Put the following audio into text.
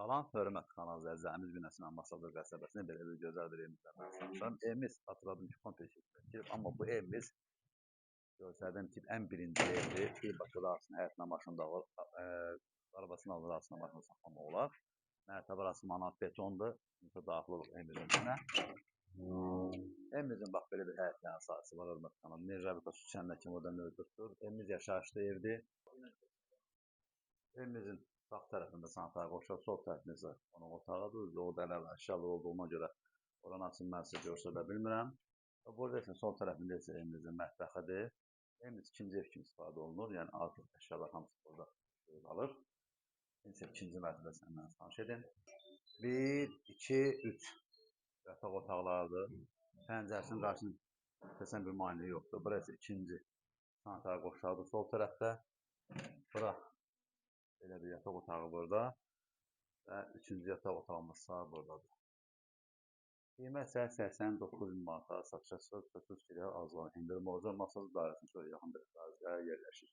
Salam, hörmətli kanal izləyicilərimiz, Binəsin Ambasador qəsəbəsində belə bir gözəl bir evimizlə mən tanışam. Evimiz xatırladım ki, komple şəkildə, amma bu evimiz göstərdim ki, ən birinci evdir. Bir arasında həyətinə maşını da arabasını alır, arasına maşını saxlamaq olar. Mərtəbə arası manat betondur. İnsa daxil olur evimizin içinə. Evimizin bax belə bir həyət yanı sahəsi var, hörmətli kanal. Nerjavika su çənnəki orada mövcuddur. Evimiz yaşayışlı evdir. Evimizin sağ tərəfində sanitar qoşaq, sol tərəfində isə qonaq otağıdır. Orada əlavə əşyalar olduğuna görə oranı açın mən sizə göstərə bilmirəm. Və burada isə sol tərəfində isə evimizin mətbəxidir. Evimiz ikinci ev kimi istifadə olunur. Yəni artıq əşyalar hamısı burada qalır. İndi isə ikinci mərtəbəsindən mən tanış edim. 1, 2, 3 yataq otaqlarıdır. Pəncərəsinin qarşısında kəsən bir maneə yoxdur. Burası ikinci sanitar qoşaqdır sol tərəfdə. Bura belə bir yataq otağı burada və üçüncü yataq otağımız sağ buradadır. Qiymət isə 89 min manata satışa çıxır. Sözsüz ki, azlan endirim olacaq. Masazlı dairəsinin çox yaxın bir ərazidə yerləşir.